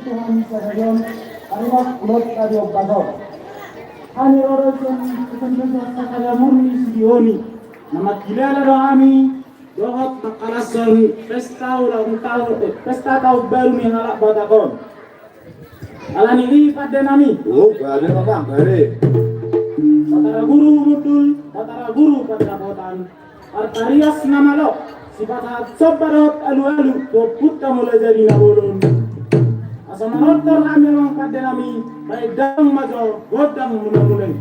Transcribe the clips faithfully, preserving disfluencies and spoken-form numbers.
Hami sadarion, ari on, ulot tadi ompaton. Hami ro do sian S M P Sastra Karya Murni Sidihoni, na mangkilala do hami dohot mangkalashon pesta ulang tahun, eh, pesta tahun baru ni halak Batak on. Alani i pande nami. Oh, gabe ma amang, gabe. Batara Guru Humundul, Batara Guru Pandapotan, partarias na malo, sipasahat somba dohot alualu tu ompunta Mulajadi Na Bolon. Asa manortor hami amang pande nami, baen damang ma jo gondang mulamula i.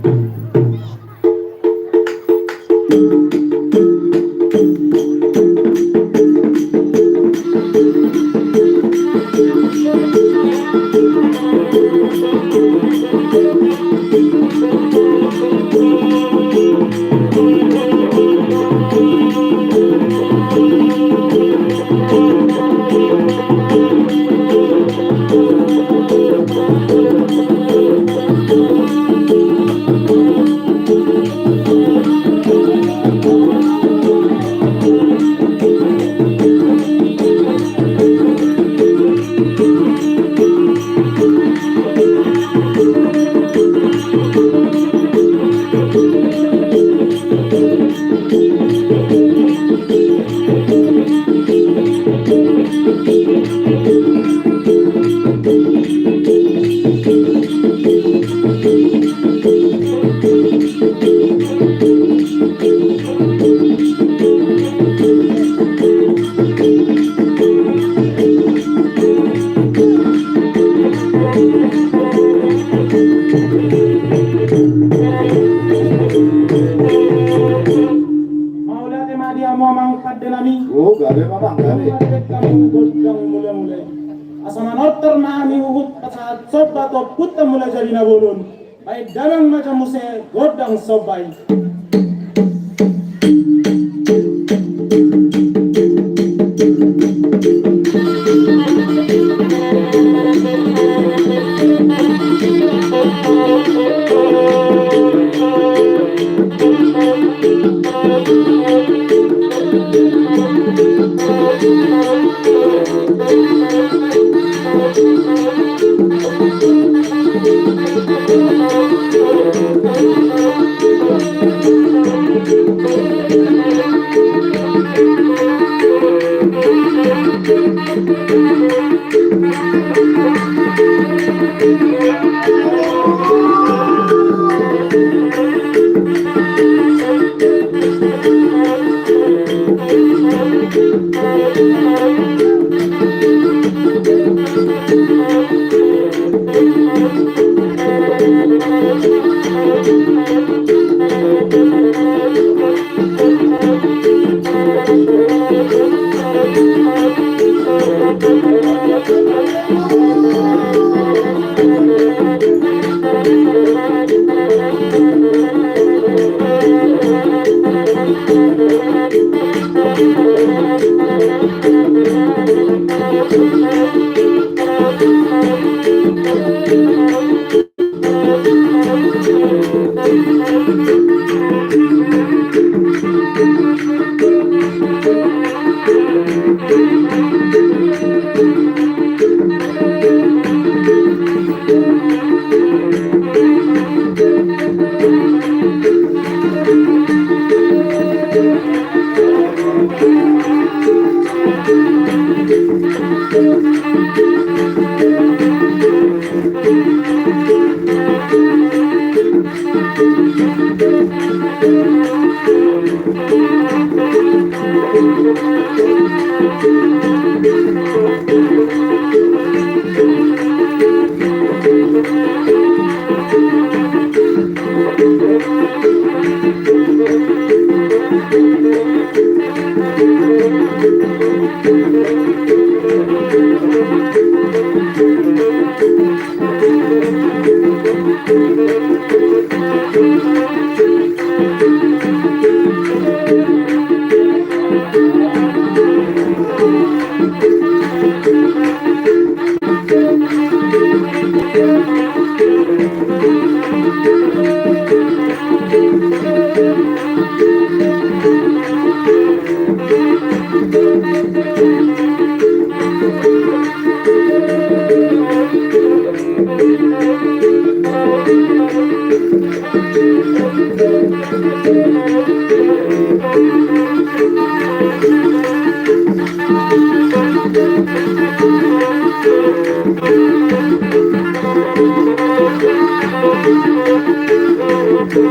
Mauliate ma di hamu amang pande nami. Oh, gabe ma amang, gabe. Mauliate hamu gondang mulamula i. Asa manortor ma hami huhut pasahat somba tu ompunta Mulajadi Na Bolon. Baen damang ma jo muse gondang somba i. Nunga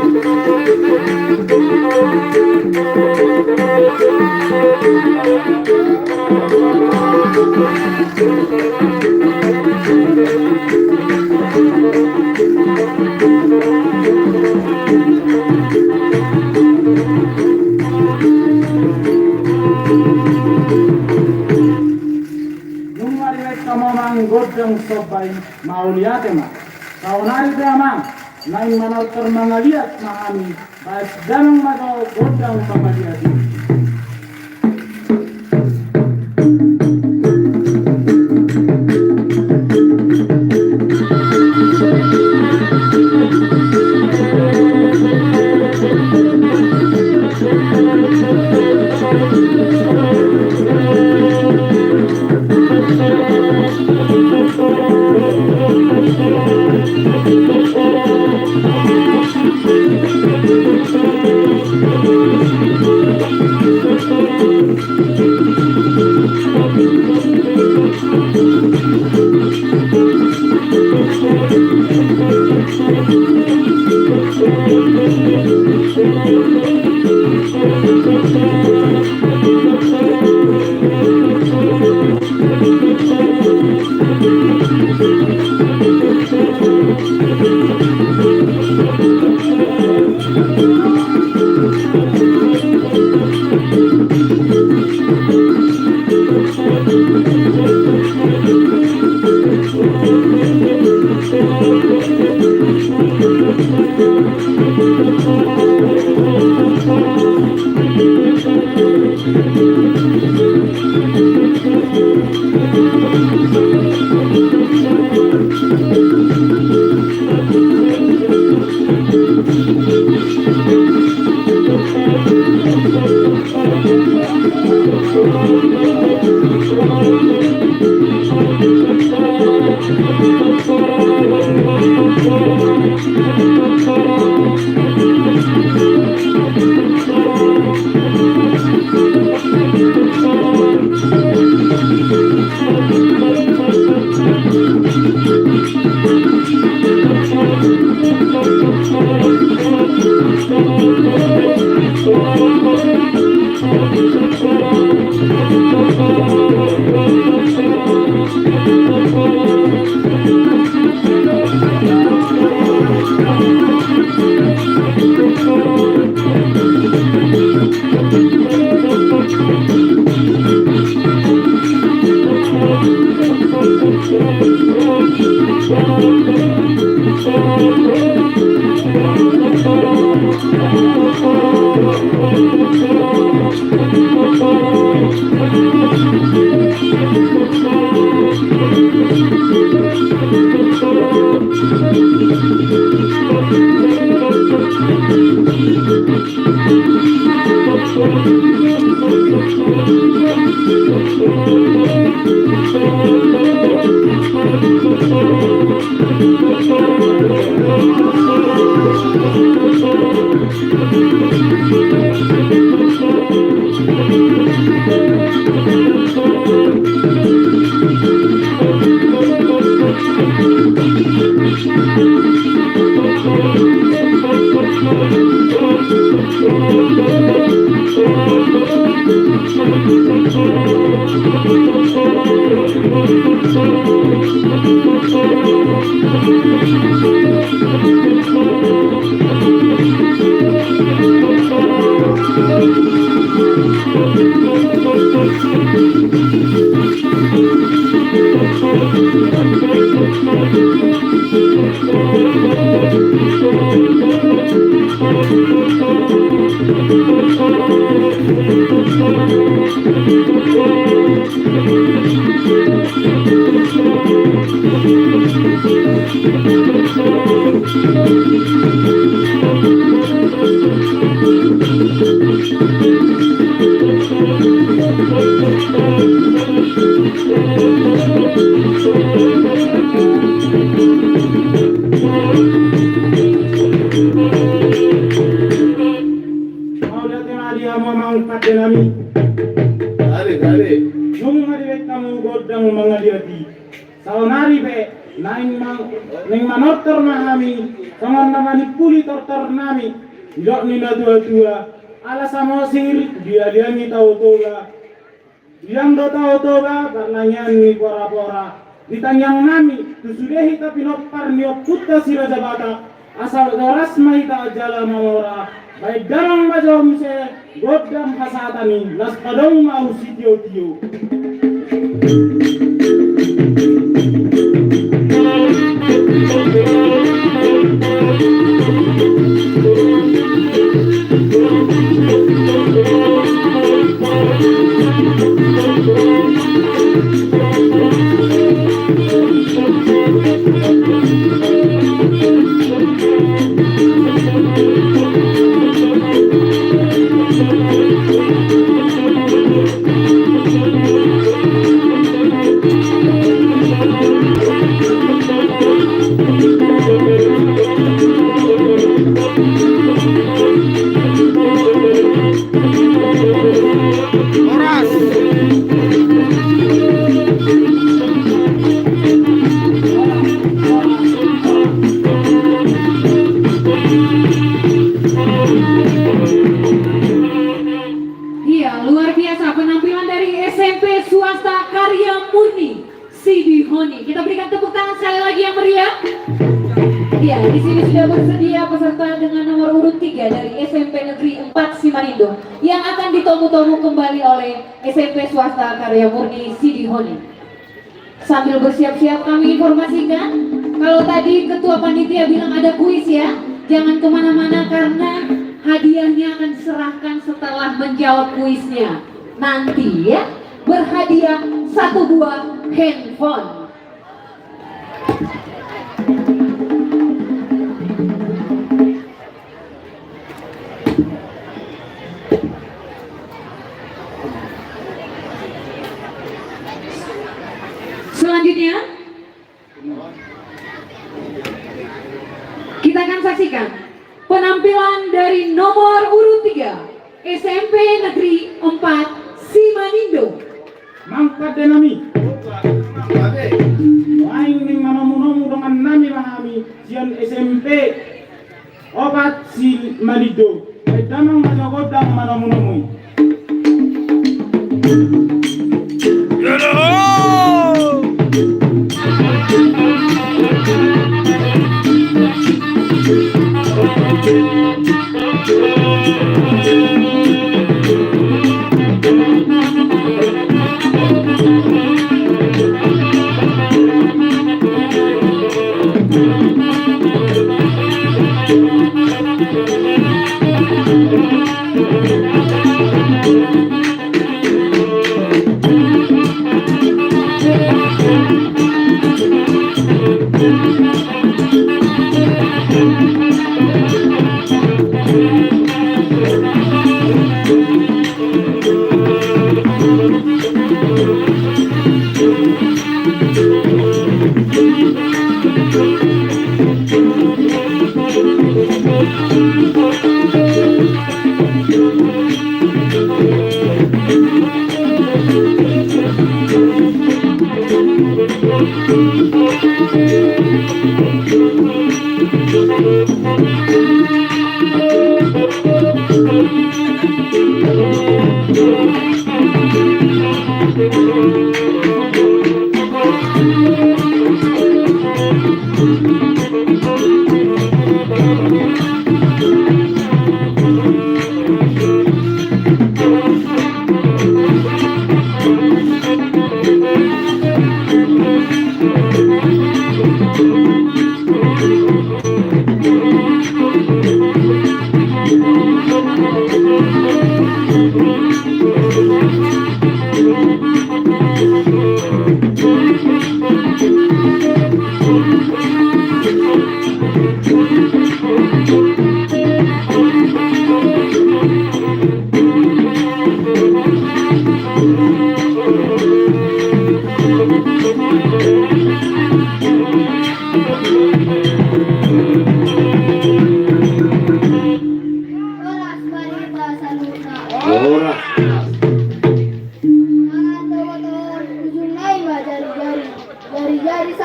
dibaen hamu amang gondang somba i, mauliate ma. Saonari pe amang, naeng manortor mangaliat ma hami, baen damang ma jo gondang mangaliat i. Mauliate ma di hamu amang pande nami. Are, are. Nunga dibaen hamu gondang mangaliat i. Saonari pe Naeng ma-, naeng manortor ma hami, songon na manimpuli tortor nami, didok ni natuatua, ala Samosir, dialiangi Tao Toba, diang do Tao Toba, parlangian ni porapora, di tangiang nami, tu sude hita pinompar ni ompunta si Raja Batak, asa horas ma hita jala mamora, baen damang ma jo muse, gondang hasahatan i, las padong ma ahu sitiotio. Iya, luar biasa penampilan dari S M P swasta Karya Murni Sidihoni. Kita berikan tepuk tangan sekali lagi yang meriah. Iya, di sini sudah bersedia peserta dengan nomor urut tiga dari S M P Negeri empat Simanindo yang akan ditomu-tomu kembali oleh S M P swasta Karya Murni Sidihoni. Sambil bersiap-siap, kami informasikan, kalau tadi ketua panitia bilang ada kuis, ya, jangan kemana-mana karena hadiahnya akan diserahkan setelah menjawab kuisnya. Nanti, ya, berhadiah satu buah handphone. Selanjutnya, kita akan saksikan penampilan dari nomor urut tiga, S M P Negeri empat Simanindo. Amang pande nami, naeng naeng manomu-nomu dongan nami ma hami sian S M P opat Simanindo. Baen damang ma jo gondang manomu-nomu i.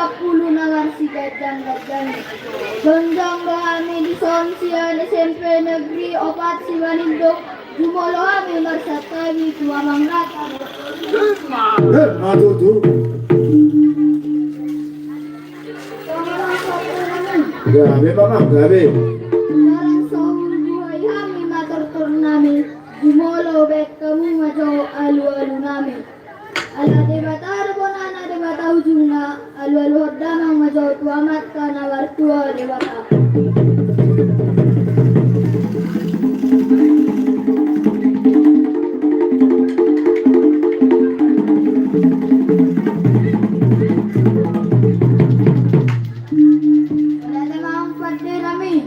Pulu na marsiganjang-ganjang i. Jongjong do hami dison sian S M P Negeri Opat Simanindung. Jumolo hami marsantabi tu Amang Rata. Eh, ma tutu. Gabe, Amang, gabe. Barang so hurang hami ma tortor nami, jumolo bahen hamu ma jo alu-alu nami. Ala Debata do bonana, Debata ujungna, alu-aluhon damang ma jo tu Amanta na martua Debata.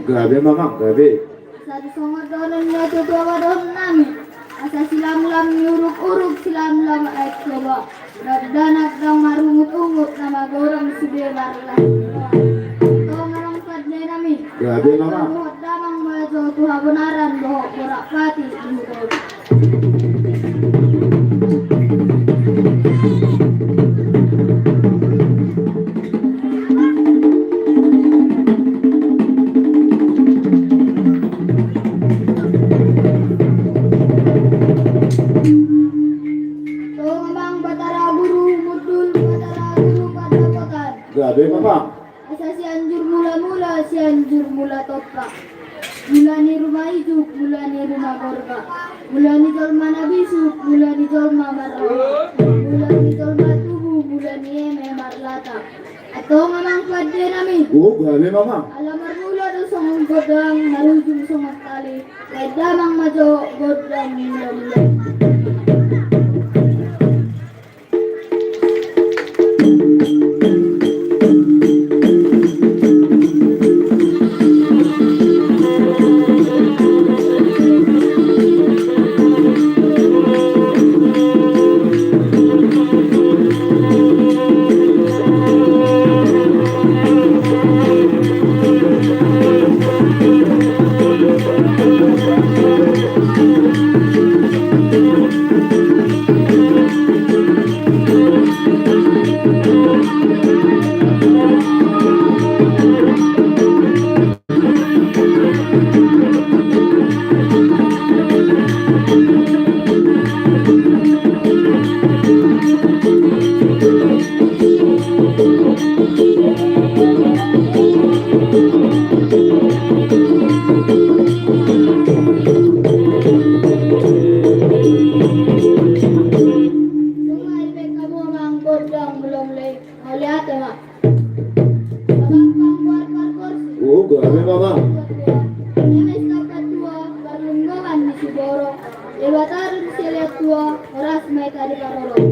Gabe, Amang, gabe. Asa songon dohonon ni natuatua ma dohonon nami. Asa silamlam ni uruk-uruk, silamlam aek Toba. Dakdanak ndang marungut-ungut, na magorang sude marlas ni roha. Antong, Amang pande nami. Gabe, Amang. Alu-aluhon damang ma jo tu habonaran, bohok borak pati di huta on. Antong, Amang, Batara Guru Humundul, Batara Guru Pandapotan. Gabe, Amang. Asa Sianjur Mulamula, Sianjur Mulatompa. Mula ni ruma ijuk, mula ni ruma gorga. Mula ni jolma na bisuk, mula ni jolma marroha. Mula ni jolma tubu, mula ni eme marlata. Antong, Amang pande nami. O, gabe, Amang. Ala marmula do songon gondang, marujung songon tali. Bahen damang ma jo gondang mulamula. Mauliate ma. Sabangkang buat pargonsi. O, gabe, Amang. Eme sitamba tua, parlinggoman ni siborok. Debata do sialean tua, horas ma hita diparorot.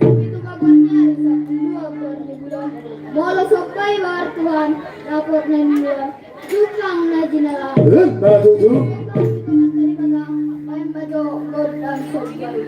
Sapitu ma goar ni ari, sampulu dua goar ni bulan. Molo somba iba, Tuhan, dapot na niula. Jumpang na jinalahan. Eh, ma tutu. Bahen ma jo gondang somba i.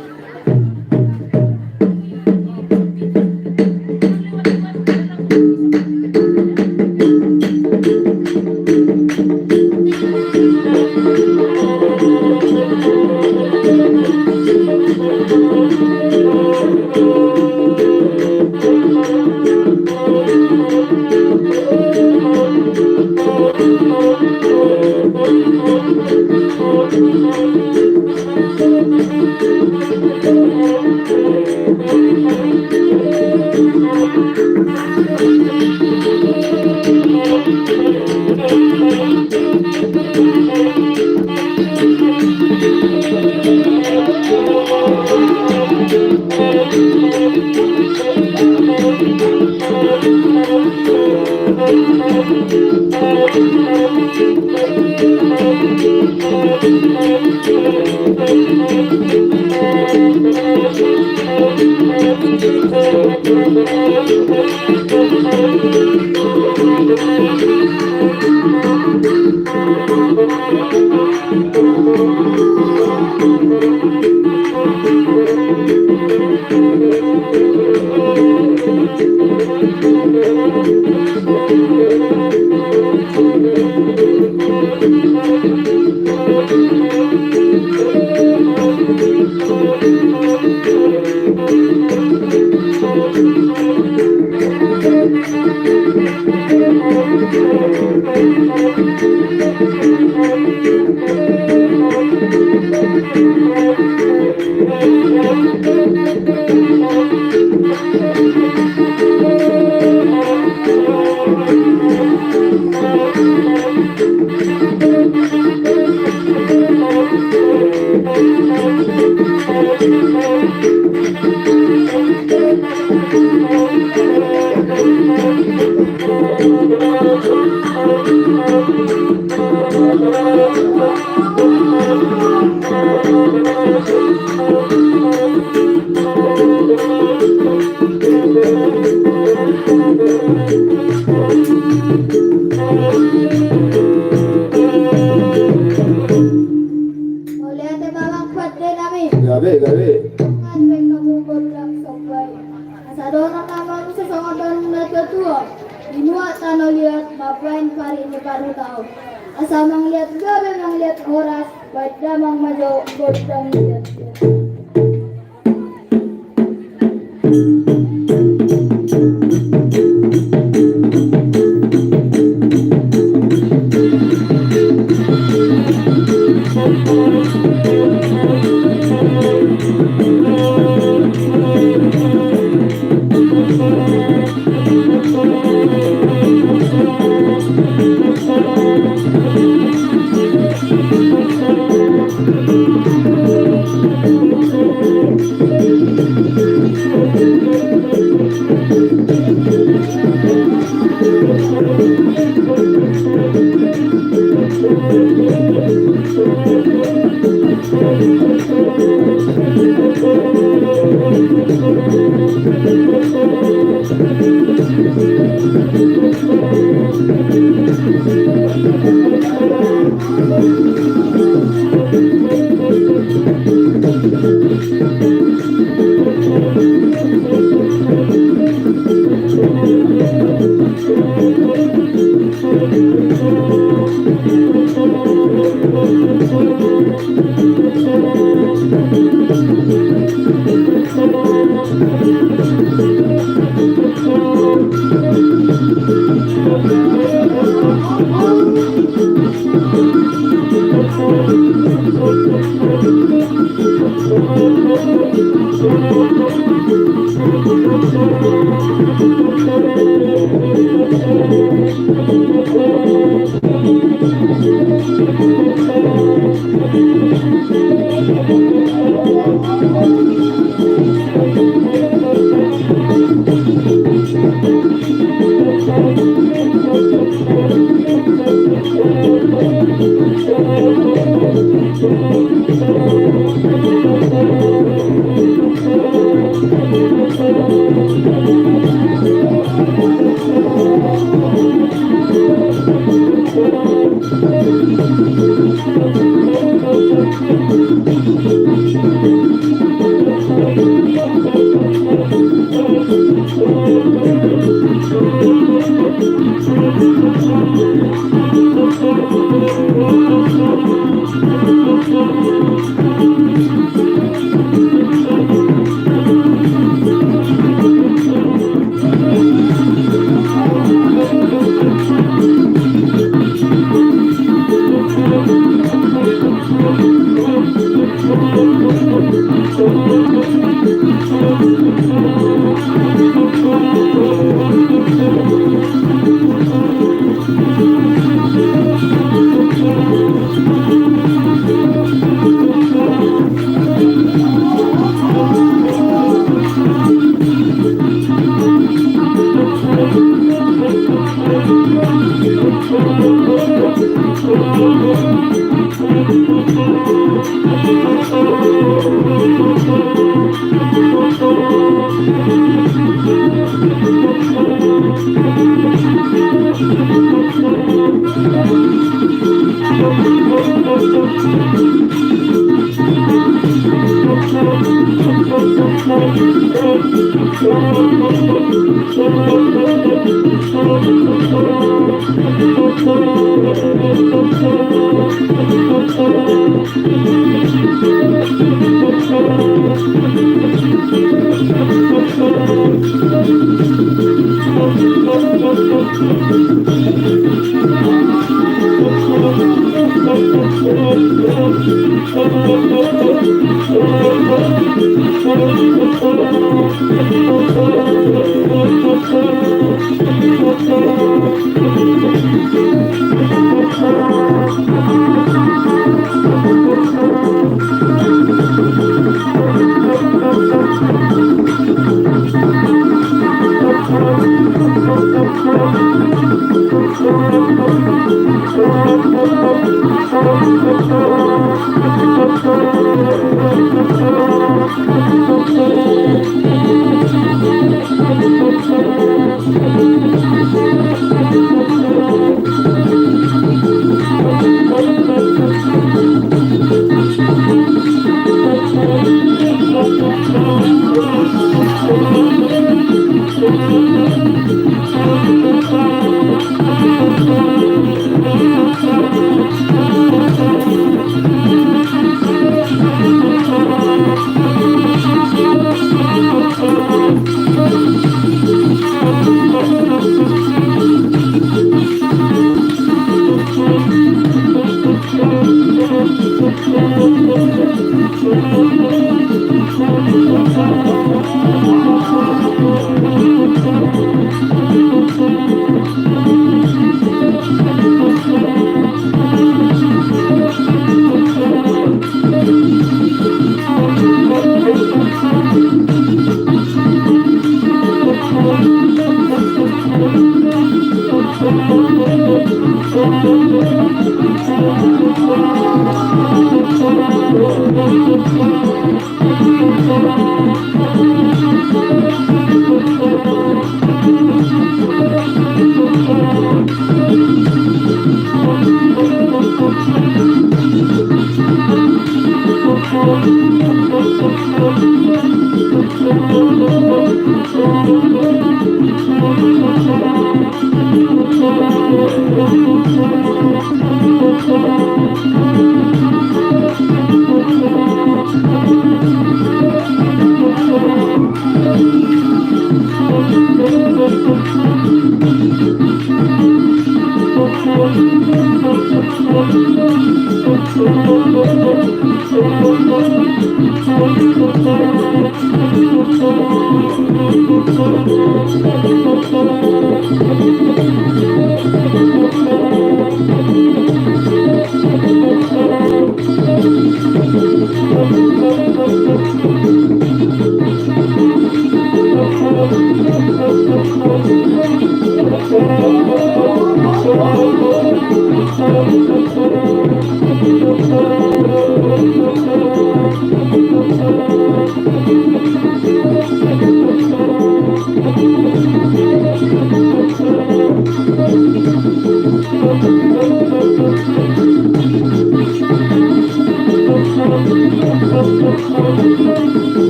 Mauliate ma amang pande nami. Gabe, gabe. Nunga dibaen hamu gondang somba i. Asa dohonon ma hamu songon dohonon ni natuatua: Inuak tano liat mambaen parik ni parhutahon. Asa mangliat gabe, mangliat horas, baen damang ma jo gondang liat.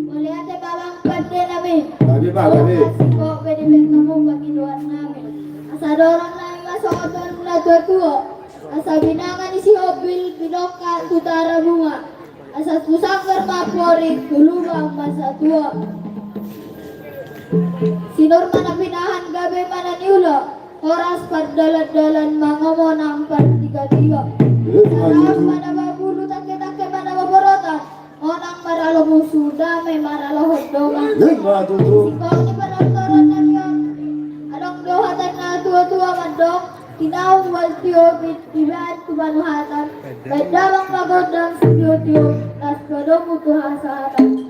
Mauliate ma amang pande nami. Gabe ma, gabe. Singkop be dibaen hamu pangidoan nami. Asa dorang nami ma songon natuatua. Asa binanga ni si Hobil binongkak tu Tarabunga. Asa tu sanggar ma amporik tu lubang ma satua. Sinur ma na pinahan gabe ma na niula. Horas pardalandalan mangomo nang partigatiga. Saraus ma na mabulu tangketangke ma na maborotan. Monang maralo musu dame maralo hondongan. Singkop ni parortoran nami on. Adong do hata ni natuatua mandok. Tinaung wal tio pit dibaen tu panuhatan. Baen damang ma gondang sitiotio. Las padomu tu hasahatan.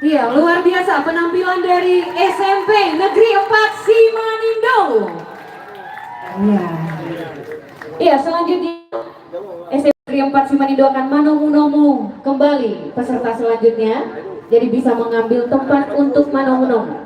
Iya, luar biasa penampilan dari S M P Negeri empat Simanindo. Iya. Iya, selanjutnya S M P Negeri Empat si manidoakan manomu-nomu kembali peserta selanjutnya, jadi bisa mengambil tempat untuk manomu-nomu.